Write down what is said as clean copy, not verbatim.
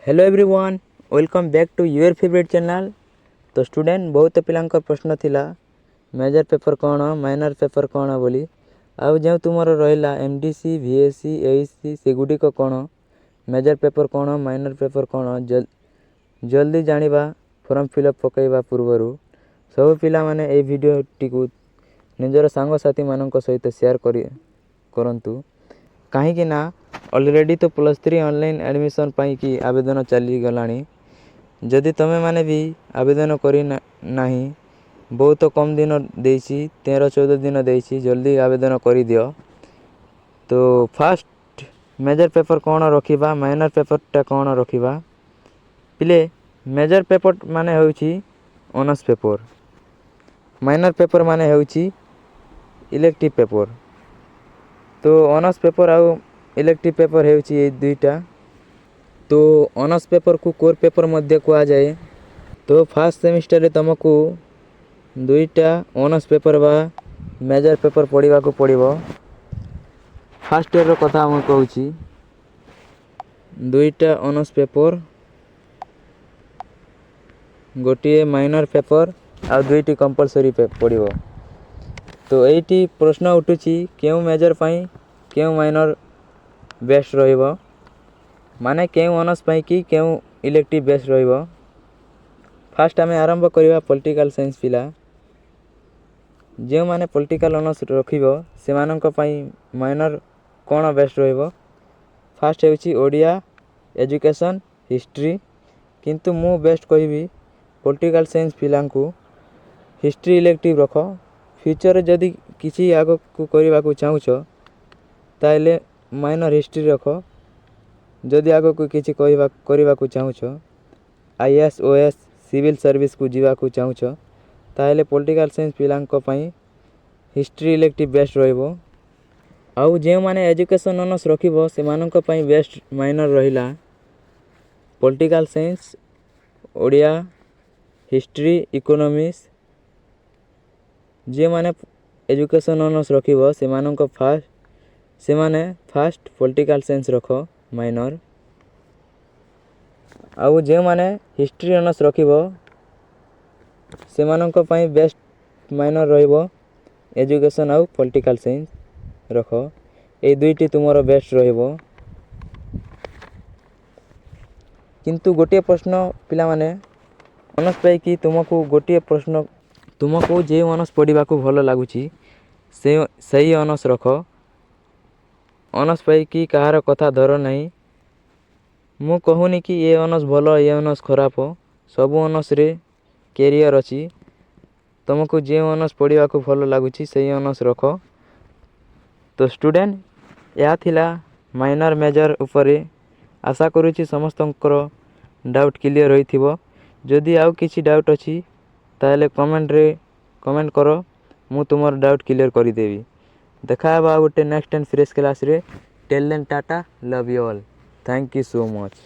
Hello everyone, welcome back to your favourite channel. ତ student, ବହୁତ ପିଲାଙ୍କ ପ୍ରଶ୍ନ ଥିଲା ମେଜର୍ ପେପର୍ କ'ଣ, ମାଇନର୍ ପେପର୍ କ'ଣ ବୋଲି। ଆଉ ଯେଉଁ ତୁମର ରହିଲା MDC, VSC, AEC, ସେଗୁଡ଼ିକ କ'ଣ, ମେଜର୍ ପେପର୍ କ'ଣ, ମାଇନର୍ ପେପର୍ କ'ଣ, ଜଲ୍ଦି ଜାଣିବା। ଫର୍ମ ଫିଲ୍ଅପ୍ ପକାଇବା ପୂର୍ବରୁ ସବୁ ପିଲାମାନେ ଏଇ ଭିଡ଼ିଓଟିକୁ ନିଜର ସାଙ୍ଗସାଥିମାନଙ୍କ ସହିତ ସେୟାର କରି କରନ୍ତୁ, କାହିଁକି ନା ଅଲରେଡ଼ି ତ +3 ଅନଲାଇନ୍ ଆଡ଼ମିସନ୍ ପାଇଁକି ଆବେଦନ ଚାଲିଗଲାଣି। ଯଦି ତୁମେମାନେ ବି ଆବେଦନ କରି ନାହିଁ, ବହୁତ କମ୍ ଦିନ ଦେଇଛି, 13-14 ଦିନ ଦେଇଛି, ଜଲ୍ଦି ଆବେଦନ କରିଦିଅ। ତ ଫାଷ୍ଟ ମେଜର୍ ପେପର୍ କ'ଣ ରଖିବା, ମାଇନର୍ ପେପର୍ଟା କ'ଣ ରଖିବା? ପିଲେ, ମେଜର୍ ପେପର୍ ମାନେ ହେଉଛି ଅନର୍ସ ପେପର୍, ମାଇନର୍ ପେପର୍ ମାନେ ହେଉଛି ଇଲେକ୍ଟିଭ୍ ପେପର୍। ତ ଅନର୍ସ ପେପର୍ ଆଉ ଇଲେକ୍ଟିଭ୍ ପେପର୍ ହେଉଛି ଏଇ ଦୁଇଟା। ତ ଅନର୍ସ ପେପର୍କୁ କୋର୍ ପେପର୍ ମଧ୍ୟ କୁହାଯାଏ। ତ ଫାର୍ଷ୍ଟ ସେମିଷ୍ଟରରେ ତୁମକୁ ଦୁଇଟା ଅନର୍ସ ପେପର୍ ବା ମେଜର୍ ପେପର୍ ପଢ଼ିବାକୁ ପଡ଼ିବ। ଫାର୍ଷ୍ଟ ଇୟର୍ର କଥା ମୁଁ କହୁଛି। ଦୁଇଟା ଅନର୍ସ ପେପର୍, ଗୋଟିଏ ମାଇନର୍ ପେପର୍ ଆଉ ଦୁଇଟି କମ୍ପଲସରି ପଡ଼ିବ। ତ ଏଇଠି ପ୍ରଶ୍ନ ଉଠୁଛି, କେଉଁ ମେଜର୍ ପାଇଁ କେଉଁ ମାଇନର୍ ବେଷ୍ଟ ରହିବ, ମାନେ କେଉଁ ଅନର୍ସ ପାଇଁ କି କେଉଁ ଇଲେକ୍ଟିଭ୍ ବେଷ୍ଟ ରହିବ? ଫାର୍ଷ୍ଟ ଆମେ ଆରମ୍ଭ କରିବା ପଲିଟିକାଲ୍ ସାଇନ୍ସ ପିଲା। ଯେଉଁମାନେ ପଲିଟିକାଲ୍ ଅନର୍ସ ରଖିବ, ସେମାନଙ୍କ ପାଇଁ ମାଇନର୍ କ'ଣ ବେଷ୍ଟ ରହିବ? ଫାର୍ଷ୍ଟ ହେଉଛି ଓଡ଼ିଆ, ଏଜୁକେସନ୍, ହିଷ୍ଟ୍ରି। କିନ୍ତୁ ମୁଁ ବେଷ୍ଟ କହିବି ପଲିଟିକାଲ୍ ସାଇନ୍ସ ପିଲାଙ୍କୁ ହିଷ୍ଟ୍ରି ଇଲେକ୍ଟିଭ୍ ରଖ। ଫ୍ୟୁଚର୍ରେ ଯଦି କିଛି ଆଗକୁ କରିବାକୁ ଚାହୁଁଛ, ତାହେଲେ ମାଇନର୍ ହିଷ୍ଟ୍ରି ରଖ। ଯଦି ଆଗକୁ କିଛି କରିବାକୁ ଚାହୁଁଛ, ଆଇଏଏସ୍, ଓଏଏସ୍, ସିଭିଲ୍ ସର୍ଭିସକୁ ଯିବାକୁ ଚାହୁଁଛ, ତାହେଲେ ପଲିଟିକାଲ୍ ସାଇନ୍ସ ପିଲାଙ୍କ ପାଇଁ ହିଷ୍ଟ୍ରି ଇଲେକ୍ଟିଭ୍ ବେଷ୍ଟ ରହିବ। ଆଉ ଯେଉଁମାନେ ଏଜୁକେସନ୍ ଅନର୍ସ ରଖିବ, ସେମାନଙ୍କ ପାଇଁ ବେଷ୍ଟ ମାଇନର୍ ରହିଲା political science, Odia, history, economics. ଯେଉଁମାନେ ଏଜୁକେସନ୍ ଅନର୍ସ ରଖିବ, ସେମାନେ ଫାର୍ଷ୍ଟ ପଲିଟିକାଲ୍ ସାଇନ୍ସ ରଖ ମାଇନର୍। ଆଉ ଯେଉଁମାନେ ହିଷ୍ଟ୍ରି ଅନର୍ସ ରଖିବ, ସେମାନଙ୍କ ପାଇଁ ବେଷ୍ଟ ମାଇନର୍ ରହିବ ଏଜୁକେସନ୍ ଆଉ ପଲିଟିକାଲ୍ ସାଇନ୍ସ ରଖ। ଏଇ ଦୁଇଟି ତୁମର ବେଷ୍ଟ ରହିବ। କିନ୍ତୁ ଗୋଟିଏ ପ୍ରଶ୍ନ ପିଲାମାନେ, ଅନର୍ସ ପାଇକି ତୁମକୁ ଗୋଟିଏ ପ୍ରଶ୍ନ, ତୁମକୁ ଯେଉଁ ଅନର୍ସ ପଢ଼ିବାକୁ ଭଲ ଲାଗୁଛି, ସେଇ ଅନର୍ସ ରଖ। ଅନର୍ସ ପାଇକି କାହାର କଥା ଧର ନାହିଁ। ମୁଁ କହୁନି କି ଏ ଅନର୍ସ ଭଲ, ଏ ଅନର୍ସ ଖରାପ। ସବୁ ଅନର୍ସରେ କ୍ୟାରିୟର୍ ଅଛି। ତୁମକୁ ଯେଉଁ ଅନର୍ସ ପଢ଼ିବାକୁ ଭଲ ଲାଗୁଛି, ସେଇ ଅନର୍ସ ରଖ। ତ ଷ୍ଟୁଡ଼େଣ୍ଟ, ଏହା ଥିଲା ମାଇନର୍ ମେଜର୍ ଉପରେ। ଆଶା କରୁଛି ସମସ୍ତଙ୍କର ଡାଉଟ୍ କ୍ଲିଅର୍ ହୋଇଥିବ। ଯଦି ଆଉ କିଛି ଡାଉଟ୍ ଅଛି, ତାହେଲେ କମେଣ୍ଟରେ କମେଣ୍ଟ କର, ମୁଁ ତୁମର ଡାଉଟ୍ କ୍ଲିଅର୍ କରିଦେବି। ଦେଖା ହେବ ଆଉ ଗୋଟେ ନେକ୍ସଟ ଆଣ୍ଡ ଫ୍ରେଶ୍ କ୍ଲାସ୍ରେ। Till then, tata, love you all, thank you so much.